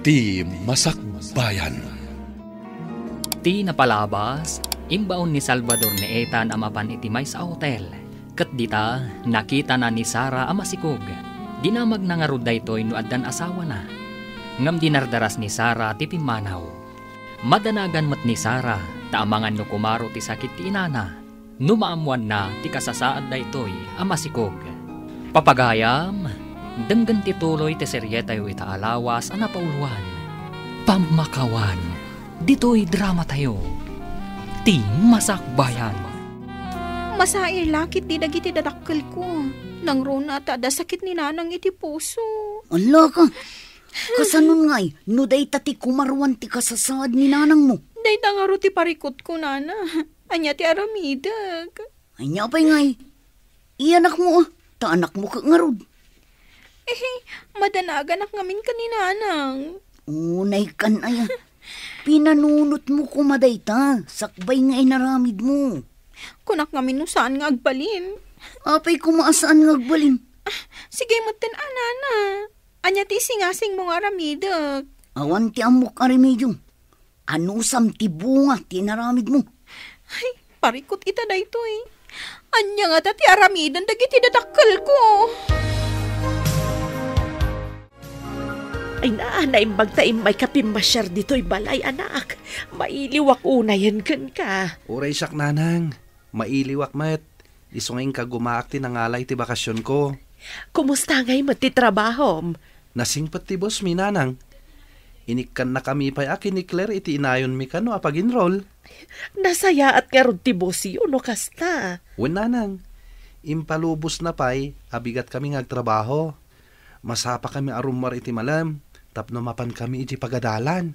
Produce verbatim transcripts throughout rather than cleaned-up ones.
Ti Masakbayan. Ti napalabas, imbaon ni Salvador ni Ethan a mapan iti maysa a hotel. Ket dita, nakitana ni Sara a masikog. Dinamagna ngarud daytoy no addan asawana. Ngem dinardaras ni Sara ti pimmanaw. Madanagan met ni Sara, ta amangan no kumaro ti sakit ti inana. No maammoanna ti kasasaad daytoy a masikog. Papagayam, denggen ti tuloy ti serietayo ita a lawas a napauloan. Pammakawan, ditoy dramatayo, Ti Masakbayan. Masair la ketdi dagiti dadakkelko. Nangruna ta adda sakit ni Nanang iti puso. Ala ka, kasanon ngay, no dayta ti kumaruan ti kasasaad ni Nanangmo? Dayta ngarud ti parikutko, Nana. Ania ti aramidek? Ania pay ngay? Iyanakmo a, ta anakmo ket ngarud. Eh, madanaganak ngamin ken ni Nanang. Unay kan aya. Pinanunotmo koma dayta, sakbay nga inaramidmo. Kunak ngamin no saan nga agbalin. Apay koma a saan nga agbalin? Ah, sige metten a, Nana. Ania ti isingasingmo nga aramidek? Awan ti ammok a remedio. Anusam ti bunga ti inaramidmo? Ay, parikut ita daytoy. Ania ngata ti aramiden dagiti dadakkelko? Ay na, naimbag ta immay ka pimmasiar ditoy balay, anak. Mailiwak unayen kenka. Uray siak, Nanang. Mailiwak met. Isu nga inkagumaak ti nangalay ti bakasionko. Kumusta ngay met ti trabahom? Nasingpet ti boss mi, Nanang. Inikkannakami pay a kinikler iti inayonmi kano a pag-enroll. Nasayaat ngarud ti bossyo no kasta. Wen, Nanang. Impalubosna pay a bigat kami nga agtrabaho. Masapakami a rummuar iti malem tapno mapankami iti pagadalan.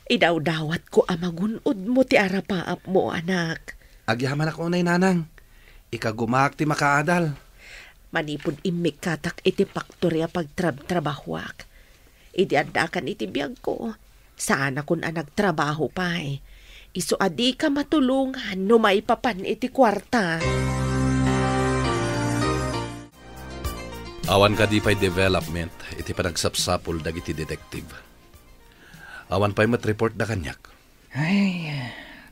Idawdawatko a magun-odmo ti arapaapmo, anak. Agyamanak unay, Nanang. Ikagumaak ti makaadal. Manipud immikkatak iti faktori a pagtrabtrabahoak, idi addakan iti biagko, saanakon a nagtrabaho pay. Isu a dika matulongan no maipapan iti kuarta. Awan kadi pay development iti panagsapsapul dagiti detective. Awan pay met report da kaniak. Ay,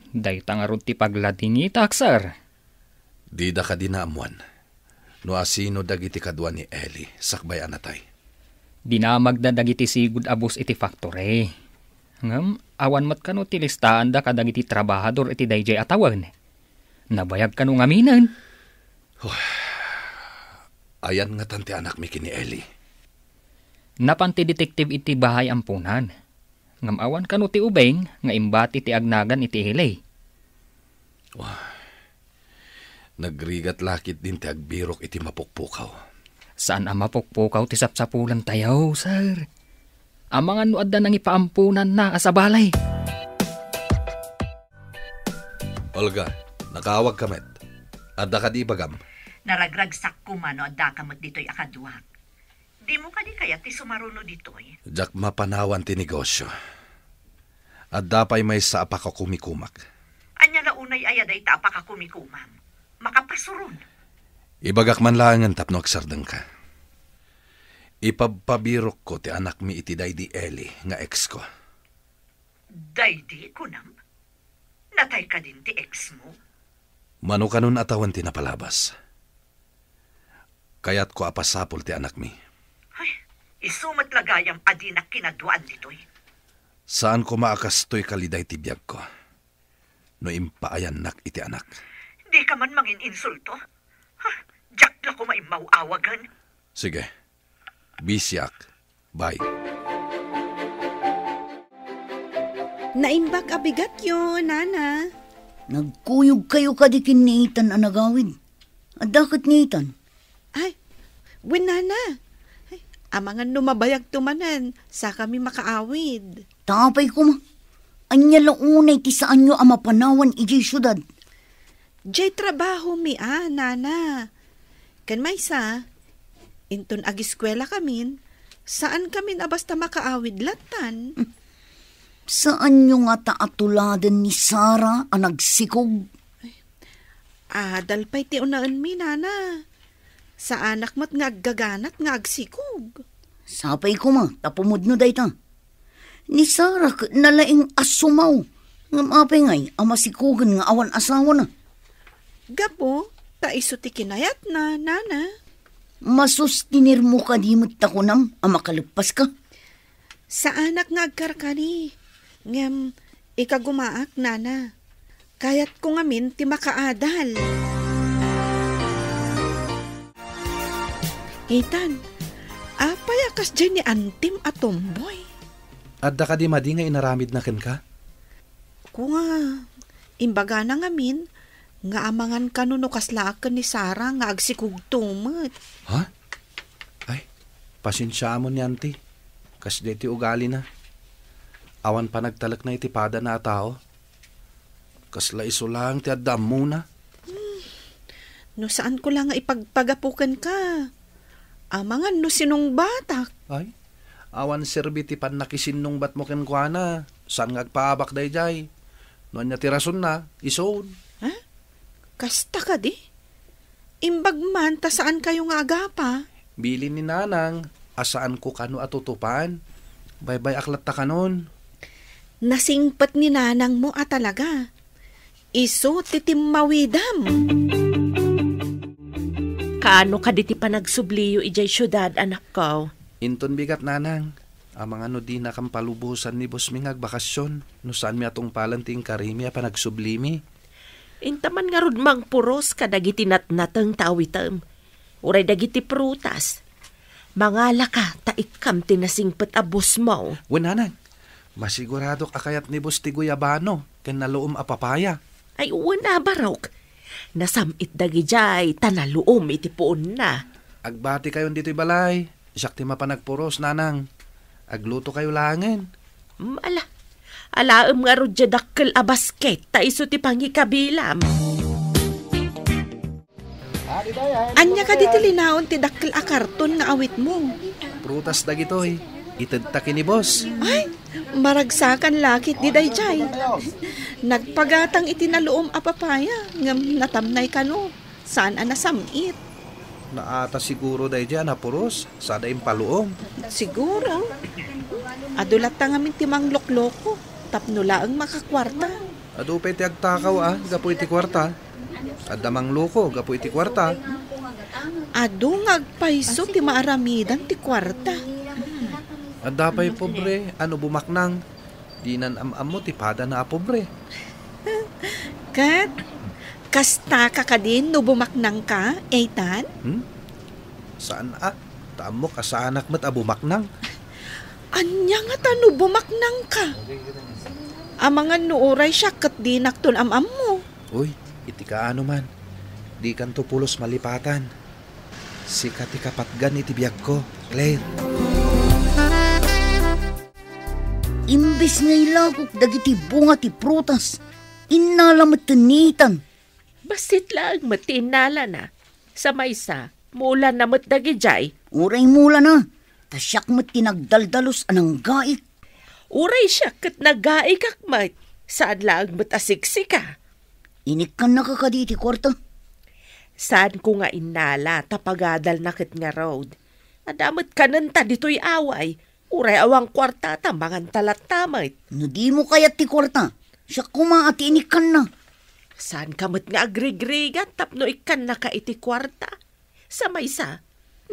dayta ngarud ti pagladingitak, sir. Dida kadi naammuan no asino dagiti kadua ni Eli sakbay a natay. Dinamagda dagiti sigud a boss iti factory. Ngem awan met kano ti listaanda kadagiti trabahador iti daydiay a tawen. Nabayag kano ngaminen? Ayan ngatan ti anakmi ken ni Eli? Napan ti detective iti bahay ampunan. Ngem awan kano ti ubing nga imbati ti agnagan iti ili. Wah, nagrigat la ketdin ti agbirok iti mapukpukaw. Saan a mapukpukaw ti sapsapulantayo, sir. Amangan no adda nangipaampunanna a sabali. Olga, nakaawagka met. Adda kadi ibagam? Naragragsak koma no addaka met ditoy a kaduak. Dimo kadi kayat ti sumaruno ditoy? Diak mapanawan ti negosyo. Adda pay maysa a pakakumikumak. Ania la unay aya dayta a pakakumikumam? Makapasuron. Ibagak man laengen tapno agsardengka. Ipabpabirokko ti anakmi iti daydi Eli nga exko. Daydi, kunam? Natay kadin ti exmo? Mano kanon a tawen ti napalabas. Kayatko a pasapul ti anakmi. Ay, isu met la gayam a dinak kinaduaan ditoy. Saan koma a kastoy kaliday ti biagko no impaayannak iti anak. Dika man mangin-insulto? Ha, diak la koma immaw-awagen. Sige. Bisiak. Bye. Naimbag a bigatyo, Nana. Nagkuyogkayo kadi ken ni Ethan a nagawid? Adda ket ni Ethan? Ay, wen, Nana. Ay, amangan no mabayagto manen, sakami makaawid. Apay koma, ania la unay ti saanyo a mapanawan idiay siudad? Diay trabahomi a, Nana. Ken maysa, inton agiskuelakamin, saankamin a basta makaawid lattan. Saanyo ngata a tuladen ni Sara a nagsikog? Adal pay ti unaenmi, Nana. Saanak met nga aggaganat nga agsikog. Sapay koma ta pumudno dayta. Ni Sara ket nalaing a sumaw. Ngem apay ngay a masikogen nga awan asawana? Gapu ta isu ti kinayatna, nana. Masustinermo kadi met ta kunam a makaleppaska? Saanak nga agkarkari, ngem ikagumaak, nana. Kayatko ngamin ti makaadal. Ethan, apay a kasdiay ni antim a tomboy? Adda kadi madi nga inaramidna kenka? Kunam, imbagana ngamin nga amangan kano no kaslaak ken ni Sara nga agsikugto met. Ha? Ay, pasensiaam ni anti. Kasdiay ti ugalina. Awan panagtalekna iti padana a tao. Kasla isu laeng ti adda ammona. Hmm. No saanko la nga ipagpagapu kenka, amangan no sinungbatak. Ay, awan serbi ti pannakisinnungbatmo kenkuana. Saan nga agpaabak daydiay? No ania ti rasonna, isun. Ha? Kasta kadi? Imbag man ta saankayo nga agapa. Bilin ni Nanang a saanko kano a tutupan. Baybay-ak latta kanon. Nasingpet ni Nanangmo a talaga. Isu ti timmawidam. Kaano kadi ti panagsubliyo idiay siudad, anakko? Inton bigat, Nanang. Amangan no dinakam palubosan ni bossmi nga agbakasyon no saanmi a tungpalan ti inkarimi a panagsublimi. Inta man ngarud mangpuros kadagiti natnateng ta awitem, uray dagiti prutas. Mangalaka ta ikkam ti nasingpet a bossmo. Wen, Nanang, masiguradok a kayat ni boss ti guyabano ken naluom a papaya. Ay, wen a, barok. Nasam-it dagidiay ta naluom iti puonna. Agbatikayon ditoy balay. Siak ti mapan agpuros, Nanang. Aglutokayo laengen. Mm, ala. Alaem ngarud diay dakkel a basket ta isu ti pangikabilam. Ania kadi ti linaon ti dakkel a karton nga awitmo? Prutas dagitoy. Itedta ken ni boss. Ay, maragsakan la ketdi daydiay. Nagpagatang iti naluom a papaya, ngem natamnay kano. Saan a nasam-it. Naata siguro daydiay a napuros, sada impaluom. Siguro. Adu latta ngamin ti manglokloko, tapno laeng makakuarta. Adu pay ti agtakaw a gapu iti kuarta. Adda mangluko gapu iti kuarta. Adu nga agpayso ti maaramidan ti kuarta. Adda pay pobre a no bumaknang. Dinan am-ammo ti padana a pobre. Ket, kastaka kadi no bumaknangka, Ethan? Hmm? Saan a? Ta ammok a saanak met a bumaknang. Ania ngata no bumaknangka? Amangan no uray siak ket dinakton am-ammo. Uy, iti kaano man, dikanto pulos malipatan. Sika ti kapatgan iti biagko, Claire. Imbes nga ilakok dagiti bunga ti prutas, innala met ni Ethan. Bassit laeng met ti innalana. Sa maysa, mulana met dagidiay. Uray mulana, ta siak met ti nagdaldalus a nanggaik. Uray siak ket nagaikak met, saan laeng met a siksika. Inikkannaka kadi iti kuarta? Saanko nga innala ta pagadalna ket ngarud. Adda met kanenta ditoy away. Uray awan kuarta ta manganta latta met. No dimo kayat ti kuarta, siak koma a ti inikkanna. Saanka met nga agrigrigat tapno ikkannaka iti kuarta? Sa maysa,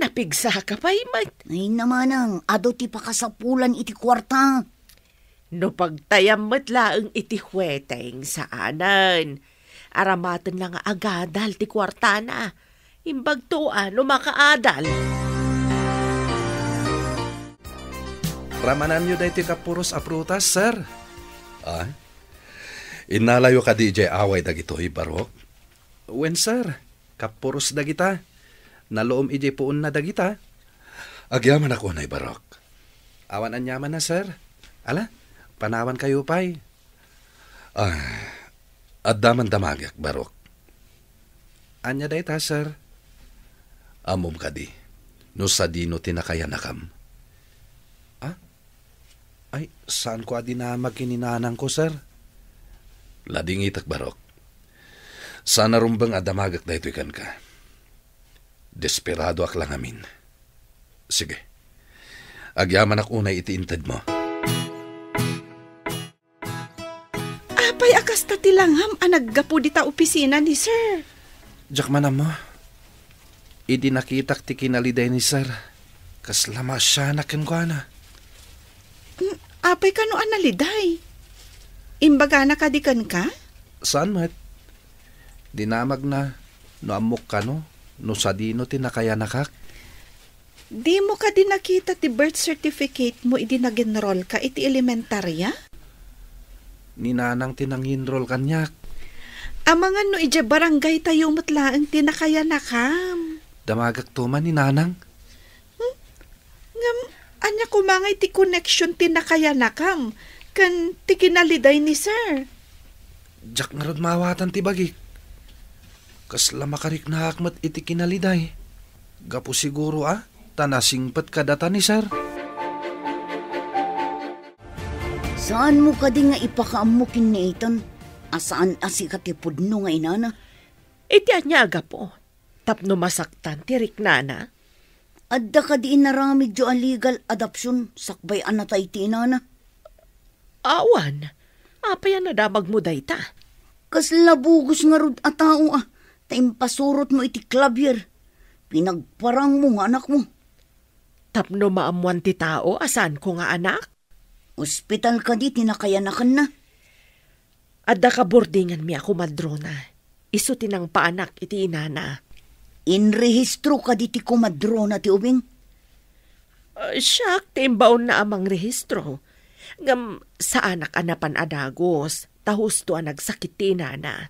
napigsaka pay met. Ay, namanang, adu ti pakasapulan iti kuarta. No pagtayam met laeng iti hueteng, saanen. Aramaten la nga agadal ti kuartana. Imbagto a no makaadal. Ramananyo daytoy kapuros a prutas, sir? Ah? Innalayo kadi idiay away dagitoy, Barok? Wen, sir. Kapuros dagita. Naluom idiay puonna dagita. Agyamanak unay, Barok. Awan aniamanna, sir. Ala, panawankayo pay. Ah, adda man damagek, Barok. Ania dayta, sir? Ammom kadi, no sadino ti nakayanakam? Ah? Ay, saanko a dinamag ken ni nanangko, sir. Ladingitek, Barok. Saan a rumbeng a damagek daytoy kenka. Desperadoak la ngamin. Sige. Agyamanak unay iti intedmo. Ilangam a naggapu dita opisina ni Sir. Diak man ammo. Idi nakitak ti kinaliday ni Sir, kasla maasianak kenkuana. Mm, apay kano a naliday? Imbagana kadi kenka? Saan met? Dinamagna no ammok kano, no sadino ti nakayanakak. Dimo kadi nakita ti birth certificate mo idi nag-enroll ka iti elementarya? Ni Nanang ti nanginrol kaniak. Amangan no idiay barangay tayo met laeng ti nakayanakam. Damagak to man ni Nanang. Hmm? Ngem, ania koma nga iti connection ti nakayanakam ken ti kinaliday ni Sir? Diak ngarud maawatan ti bagik. Kasla makariknaak met iti kinaliday. Gapu siguro a, ta nasingpet kadata ni Sir. Saanmo kadi nga ipakaammo ken ni Ethan a saan a sika ti pudno nga inana? Iti ania a gapu? Tapno masaktan ti riknana? Adda kadi inaramidyo a legal adoption sakbay a natay ti inana? Awan. Apay a nadamagmo dayta? Kasla bugos ngarud a tao a, ta impasurotmo iti clavier. Pinagparangmo nga anakmo. Tapno maammuan ti tao a saanko nga anak? Ospital kadi ti nakayanakanna? Adda kaburdinganmi a komadrona. Isu ti nangpaanak iti inana. Inrehistro kadi ti komadrona ti ubing? Ah, siak ti imbaonna a mangrehistro. Ngem saanak a napan a dagus, ta husto a nagsakit ti inana.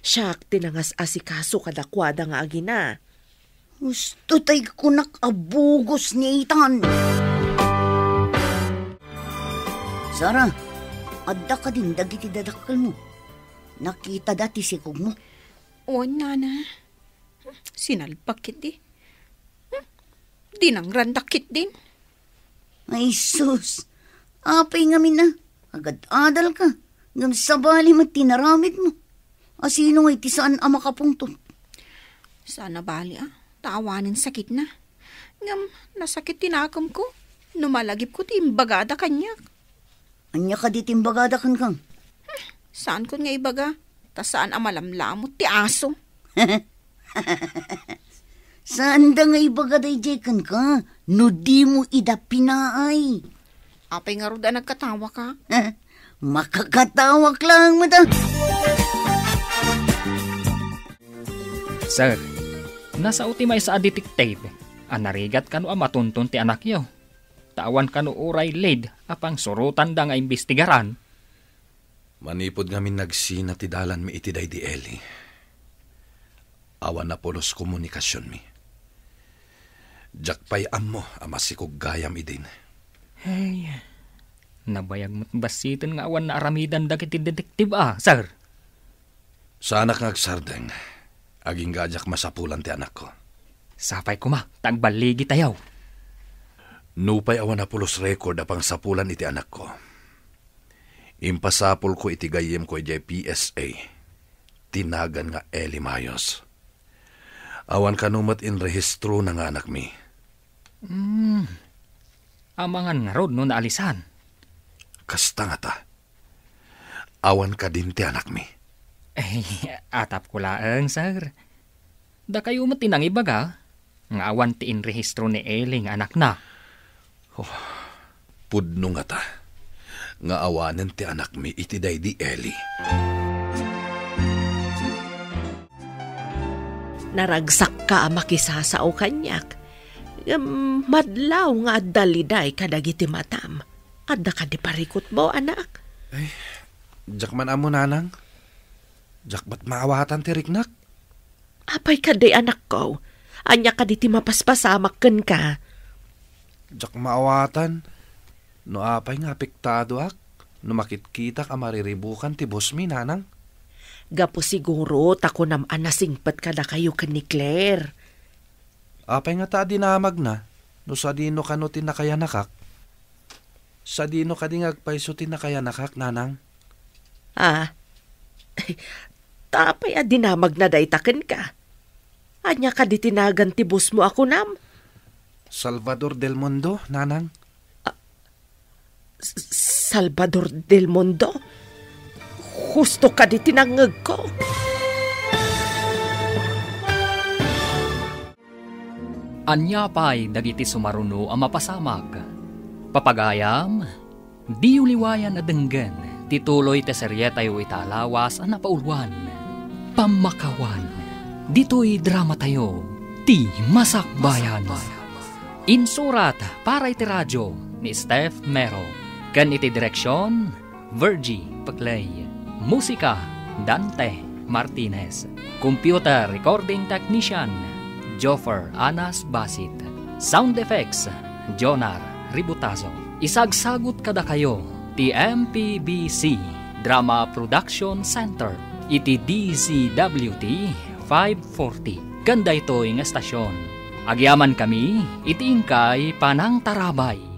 Siak ti nangas-asikaso kadakuada nga agina. Husto tay kunak a bugos ni Ethan. Sara, adda kadin dagiti dadakkelmo? Nakitada ti sikogmo? Wen, Nana. Sinalbak ketdi. Dinangrandak ketdin. Ay, sus. Apay ngamin a, agad-adal ka. Ngem sabali met ti naramidmo. A sino ngay ti saan a makapungtot? Saan a bali a, ta awanen sakitna. Ngem nasakit ti nakemko no malagipko ti imbagada kaniak. Ania kadi ti imbagada kenka? Saankon nga ibaga, ta saan a malamlamot ti aso. Saanda nga ibaga daydiay kenka no dimo ida pinaay. Apay ngarud a nagkatawaka? Makakatawak laeng met a. Sir, nasao ti maysa a detective a narigat kano a matunton ti anakyo. Ta awan kano uray lead a pangsurotanda nga imbestigaran. Manipud ngamin nagsina ti dalanmi iti daydi Eli, awan a pulos komunikasionmi. Diak pay ammo a masikog gayam idin. Hey, nabayag met bassiten nga awan naaramidan dagiti detektiba, sir. Saanak nga agsardeng, agingga a diak masapulan ti anakko. Sapay koma, ta agballigi tayo. Nupay awan a pulos record a pangsapulan iti anakko, impasapulko iti gayyemko idiay P S A ti nagan nga Eli Mayos. Awan kano met inrehistrona nga anakmi. Hmm. Amangan ngarud no naalisan? Kasta ngata. Awan kadin ti anakmi? Ay, atapko laeng, sir. Dakayo met ti nangibaga nga awan ti inrehistro ni Eli nga anakna. Oh, pudno ngata nga awanen ti anakmi iti daydi Eli. Naragsakka a makisasao kaniak, ngem madlaw nga adda liday kadagiti matam. Adda kadi parikutmo, anak? Ay, diak man ammo, nanang. Diak met maawatan ti riknak. Apay kadi, anakko? Ania kadi ti mapaspasamak kenka? Diak maawatan no apay nga apektadoak no makitkitak a mariribukan ti bosmi, nanang. Gapu siguro ta kunam a nasingpet kadakayo ken ni Claire. Apay ngata a dinamagna no sadino kano ti nakayanakak? Sadino kadi nga agpayso ti nakayanakak, nanang? Ah, ta apay a dinamagna dayta kenka? Ania kadi ti nagan ti bosmo a kunam? Salvador del Mundo, nanang. Ah, S-, Salvador del Mundo? Kusto kadi ti nangngegko. Ania pay dagiti sumaruno a mapasamak? Papagayam, diyo liwayan a denggen ti tuloy ti serietayo ita a lawas a napauluan, Pammakawan. Ditoy dramatayo, ti Masakbayan. Insurat para iti radyo ni Steph Mero, ken iti direksion, Virgie Peclay. Musika, Dante Martinez. Computer recording technician, Joffer Anas Basit. Sound effects, Jonar Ributazo. Isagsagut kadakayo ti M P B C Drama Production Center iti D Z W T five forty. Ken daytoy nga estasion, agyamankami iti inkay panangtarabay.